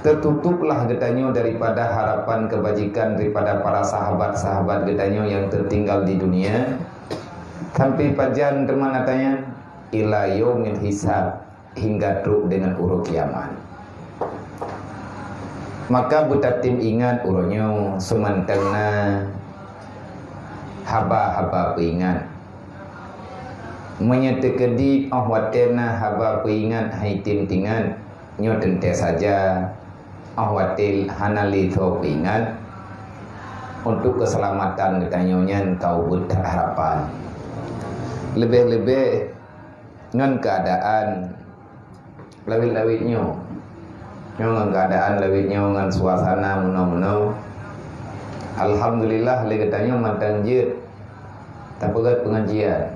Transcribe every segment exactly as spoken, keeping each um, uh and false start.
Teututuplah geutanyoe daripada harapan keubajikan daripada para sahabat-sahabat geutanyoe nyang teutinggal di dunia. Sampai pajan teuma geutanyoe? Ila yaumil hisab, hingga trok deungon uroe kiamat. Maka beutatem ingat uroe nyoe seumantong na haba-haba peuingat. Meunyoe teukeudi óh watée na haba peuingat hai tem tingat, nyoe teuntée saja óh watée hana lé tho peuingat, untuk keuseulamatan geutanyoe nyan ka ubit that harapan. Leubeh-leubeh ngon keuadaan lawét-lawét nyoe. Nyoe ngon keuadaan lawét nyoe, ngon suasana meunoe-meunoe. Alhamdulillah, lé geutanyoe mantong jeuet tapeugét pengajian.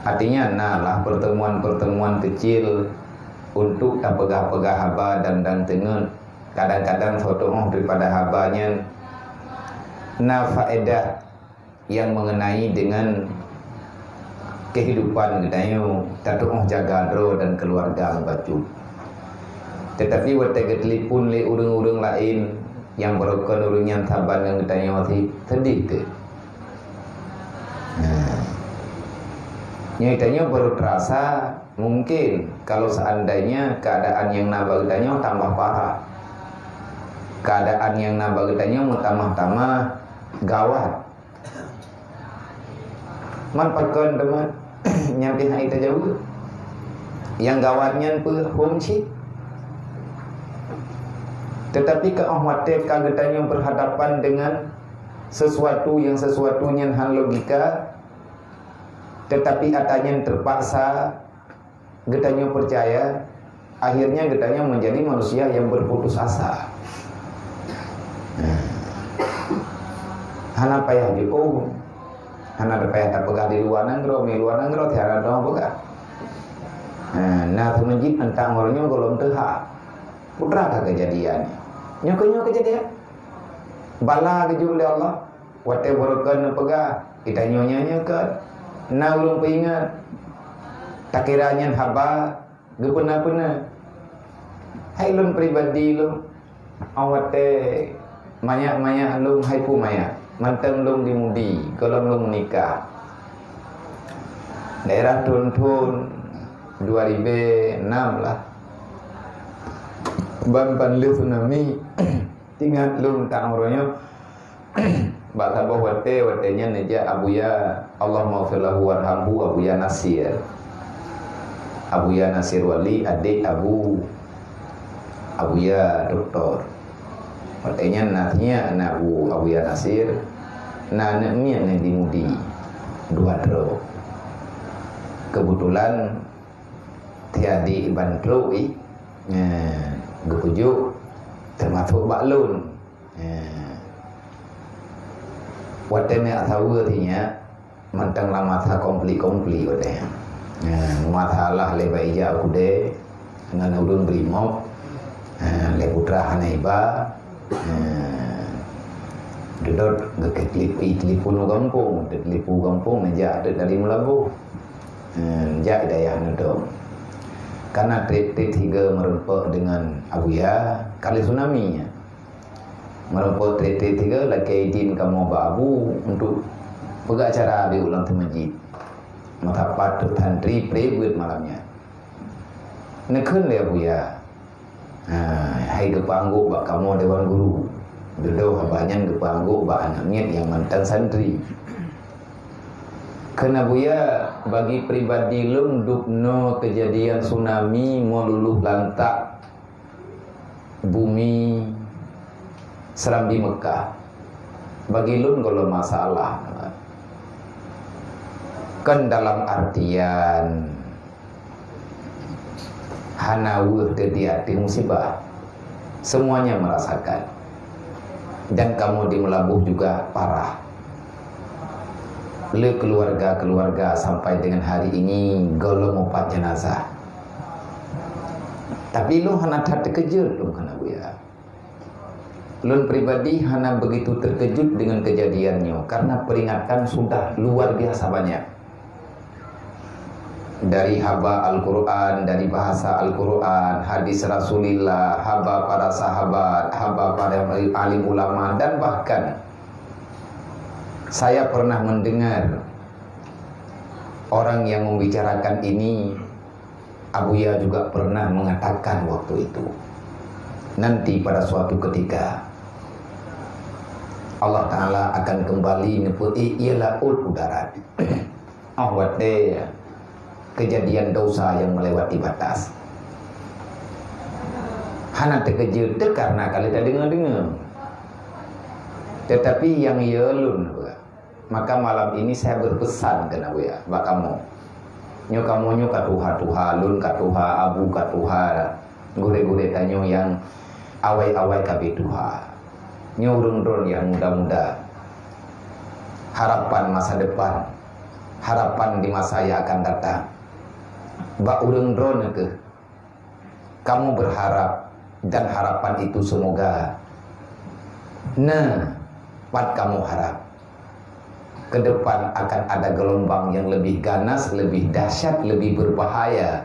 Artinya, na lah pertemuan-pertemuan kecil untuk tapeugah-peugah haba dan, dan teungeut. Kadang-kadang soe teuôh daripada haba nyan na faedah yang mengenai dengan kehidupan geutanyoe, tatu'oh jaga droe dan keluarga meubacut. Tetapi watée geutelepon lé ureuëng-ureuëng laén nyang barokon ureuëng nyan saban ngon geutanyoe si sedih teuh. Nah, nyoe tanyoe baru terasa mungkin kalau seandainya keadaan yang na bak geutanyoe tambah parah. Keadaan yang na bak geutanyoe meutamah-tamah gawat. Man pakon teuma nyang pih hai tajaweueb? Nyang gawat nyan peue? Huköm cit. Tetapi ka óh watée ka geutanyoe berhadapan dengan sesuatu yang sesuatu nyan han logika, tetapi ata nyan terpaksa geutanyoe percaya, akhirnya geutanyoe menjadi manusia yang berputus asa. Hana payah jiôh, hana payah tapeugah di luwa nanggroe, di luwa nanggroe tiara dong peugah. Nah, na seumeujid teuntang uroe nyoe gohlom teuha. Putra ka keujadian. Nyoe keuh nyoe keujadian. Bala geujok lé Allah. Watée barokon neupeugah, geutanyoe nyoe nyoe keuh na ureuëng peuingat. Takira nyan haba geupeuna-peuna. Hai lôn pribadi lôn, óh watée manyak-manyak lôn hai peue manyak, mantong lôn di Mudi, gohlom lôn meunikah. Daerah thon-thon dua ribu enam lah. Ban-ban lheueh tsunami. Ingat lôn tang uroe nyoe, bak saboh watée, watée nyan neujak Abuya, Allahummaghfir lahu warhamhu, Abuya Nasir. Abuya Nasir Wali, adék Abu, Abuya Doktor. Watée nyan na sinyak aneuk Abu, Abuya Nasir, na aneuk miet nyang di Mudi, dua droe. Keubeutulan, tiadi ban trok i, eh, geupeujok teumasok bak lôn. Eh, watée neujak saweue sinyak, mantong lam masa konflik-konflik watée nyan. Eh, masalah lé bak ijak u keudée ngon ureuëng Brimob, eh, lé putra hana iba, eh, dudot geukeutelepi-, telepon u gampông, telepon u gampông neujak deuek dari Meulaboh. Eh, jak i dayah neudong. Karena treb-treb sigoe meureumpok deungon Abuya, ka lheueh tsunami nyan. Meureumpok treb-treb sigoe lakée idin kamoe bak Abu untuk peugah acara di ulang teumeujid. Meusapat teuk santri pré beuet malam nyan. Neukheun lé Abuya, Ha, hai geupeuanggôk bak kamoe dewan guru. Dudoe haba nyan geupeuanggôk bak aneuk miet nyang mantan santri. Kheun Abuya, bagi pribadi lôn dubnoe keujadian tsunami meululuh lantak bumi Serambi Meukah, bagi lôn gohlom masalah. Kon dalam artian hana weueh teudiat di musibah. Semuanya merasakan. Dan kamoe di Meulaboh juga parah. Le keluarga-keluarga sampai dengan hari ini gohlom mupat jenazah. Tapi lôn hana that teukeujot lôn kheun Abuya. Lôn pribadi hana begitu terkejut dengan kejadian nyoe karena peringatan sudah luar biasa banyak. Dari haba Al-Quran, dari bahasa Al-Quran, hadis Rasulullah, haba para sahabat, haba para alim ulama, dan bahkan saya pernah mendengar orang yang membicarakan ini, Abuya juga pernah mengatakan waktu itu, nanti pada suatu ketika Allah Ta'ala akan kembali neupeuék ia laôt u darat. Oh watée kejadian dosa yang melewati batas. Hana teukeujeuet teuh karena ka lheueh tadeungoe-deungoe. Tetapi nyang yue lôn, maka malam ini saya berpesan keu Nabi bak kamoe. Nyoe kamoe nyoe ka tuha-tuha, lôn ka tuha, Abu ka tuha, gurée-gurée tanyoe nyang awai-awai ka bi tuha. Nyoe ureuëng droeneuh nyang muda-muda. Harapan masa depan, harapan di masa yang akan datang. Bak ureuëng droeneuh keuh, kamoe berharap dan harapan itu semoga na pat kamoe harap. Ke depan akan ada gelombang yang lebih ganas, lebih dahsyat, lebih berbahaya,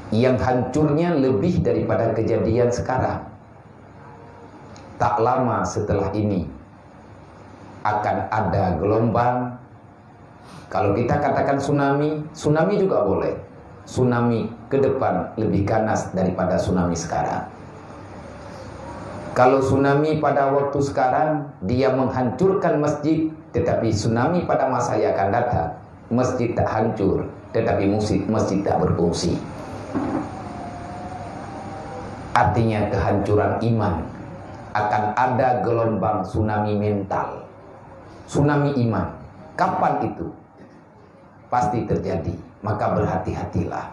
yang hancurnya lebih daripada kejadian sekarang. Tak lama setelah ini akan ada gelombang, kalau kita katakan tsunami, tsunami juga boleh. Tsunami ke depan lebih ganas daripada tsunami sekarang. Kalau tsunami pada waktu sekarang, dia menghancurkan masjid, tetapi tsunami pada masa yang akan datang, masjid tak hancur, tetapi musik, masjid tak berfungsi. Artinya kehancuran iman. Akan ada gelombang tsunami mental, tsunami iman. Kapan itu? Pasti terjadi. Maka berhati-hatilah.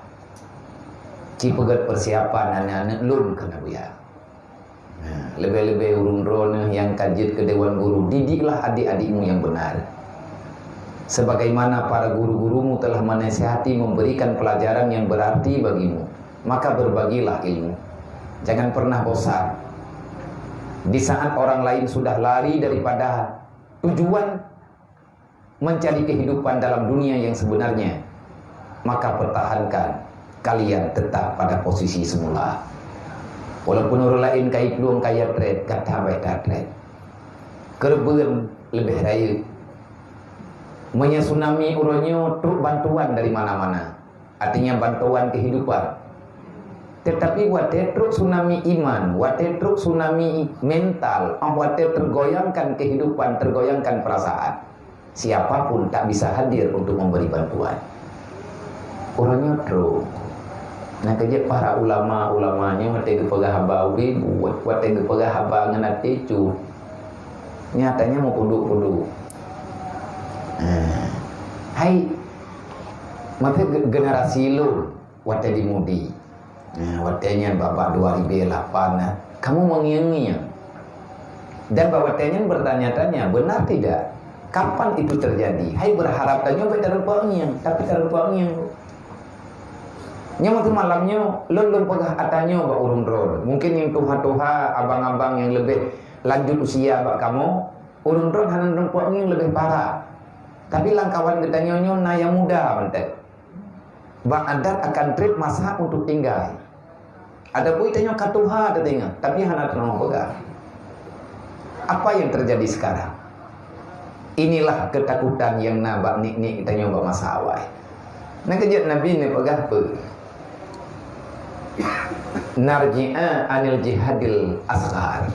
Ci peugét persiapan aneuk-aneuk lôn keu Nabi. Nah, leubeh-leubeh ureuëng droeneuh nyang ka jeuet keu dewan guru, didiklah adik-adikmu yang benar. Sebagaimana para guru-gurumu telah menasihati, memberikan pelajaran yang berarti bagimu, maka berbagilah ilmu. Jangan pernah bosan. Di saat orang lain sudah lari daripada tujuan mencari kehidupan dalam dunia yang sebenarnya, maka pertahankan kalian tetap pada posisi semula. Walaupun ureuëng laén ka iplueng kaya treb, gata bèk tatreb. Keureubeuen leubeh rayeuk. Meunyoe tsunami uroe nyoe trok bantuan dari mana-mana, artinya bantuan kehidupan. Tetapi watèe trok tsunami iman, watèe trok tsunami mental, ah, watèe tergoyangkan kehidupan, tergoyangkan perasaan, siapa pun tak bisa hadir untuk memberi bantuan. Uroe nyoe trok. Nyang keujeuet para ulama-ulama nyoe watèe geupeugah haba ubé buet, watèe geupeugah haba ngon até cut. Nyatanya meupuduk-puduk. Eh, hai, maksud ge-, generasi lôn watèe di Mudi. Nah, watèe nyan bak-bak dua ribu lapan, nah, kamoe meungieng-ngieng. Dan bak watèe nyan bertanya-tanya, benar tidak? Kapan itu terjadi? Hai berharap tanyoe bèk tarumpok ngieng, tapi tarumpok ngieng. Nyoe meuti malam nyoe, lôn lôn peugah ata nyoe bak ureuëng droe. Mungkin nyang tuha-tuha, abang-abang nyang leubeh lanjut usia bak kamoe, ureuëng droe hana tarumpok ngieng leubeh parah. Tapi lam kawan geutanyoe nyoe na nyang muda mantong. Bak adat akan treb masa untuk tinggai. Adapun tanyoe ka tuha teutinggai, tapi hana teunoh peugah. Apa yang terjadi sekarang? Inilah ketakutan yang na bak nik-nik tanyoe bak masa awai. Nyang keujeuet Nabi neupeugah peue? Narji'a anil jihadil asghar.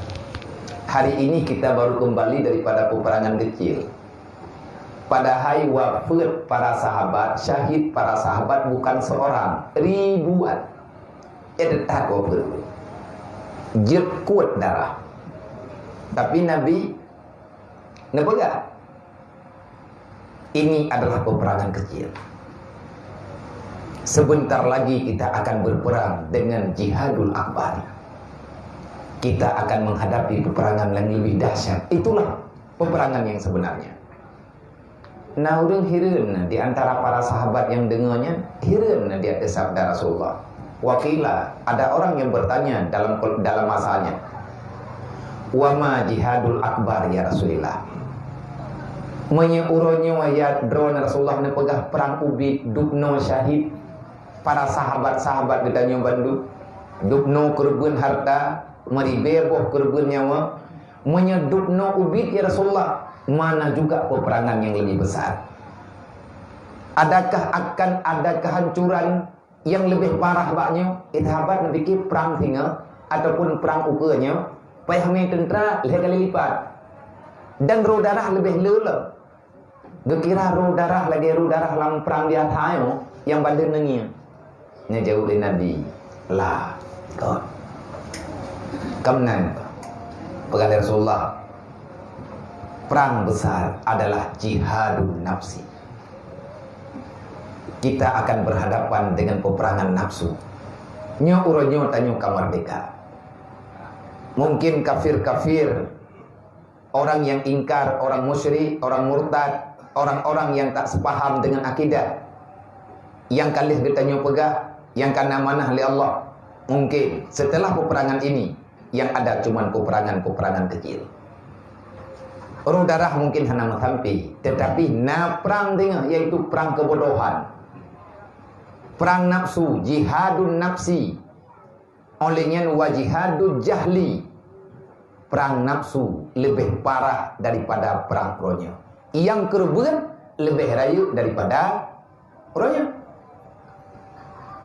Hari ini kita baru kembali daripada peperangan kecil. Padahai wafeuet para sahabat, syahid para sahabat bukan seorang, ribuan. Éh, that wafeuet. Jeuet kuet darah. Tapi Nabi neupeugah, ini adalah peperangan kecil. Sebentar lagi kita akan berperang dengan jihadul akbar. Kita akan menghadapi peperangan yang lebih dahsyat. Itulah peperangan yang sebenarnya. Na ureuëng hireuen di antara para sahabat nyang deungoe nyan, hireuen di ateueh sabda Rasulullah. Waqila, ada orang yang bertanya dalam, dalam masanya, "Wa ma jihadul akbar, ya Rasulillah?" Meunyoe uroe nyoe ayat droe Rasulullah neupeugah prang ubit, dubnoe syahid, para sahabat-sahabat geutanyoe bandum, dubnoe keureubeuen harta, meuribée boh keureubeuen nyawa. Meunyoe dubnoe ubit, ya Rasulullah, mana juga peperangan yang lebih besar? Adakah akan ada kehancuran yang leubeh parah bak nyoe? Sahabat neupike prang singoh ataupun prang ukeue nyoe, payah mé teuntra lhée kali lipat. Dan roh darah leubeh le lom. Geukira roh darah lagée roh darah lam prang biasa nyoe nyang bandum neungieng. Neujaweueb lé Nabi, "La, kon. Kon meunan." Peugah lé Rasulullah, "Prang besar adalah jihadun nafsi." Kita akan berhadapan dengan peperangan nafsu. Nyoe uroe nyoe tanyoe ka merdeka. Mungkin kafir-kafir, orang yang ingkar, orang musyrik, orang murtad, orang-orang yang tak sepaham dengan akidah, yang ka lheueh geutanyoe peugah, yang ka na manah lé Allah. Mungkin setelah peperangan ini, yang ada cuman peperangan-peperangan kecil. Roh darah mungkin hana meusampe, tetapi na prang singoh, yaitu prang kebodohan. Prang nafsu, jihadun nafsi. Oleh nyan wa jihadul jahli. Prang nafsu leubeh parah daripada prang uroe nyoe. Nyang keureubeuen leubeh rayeuk daripada uroe nyoe.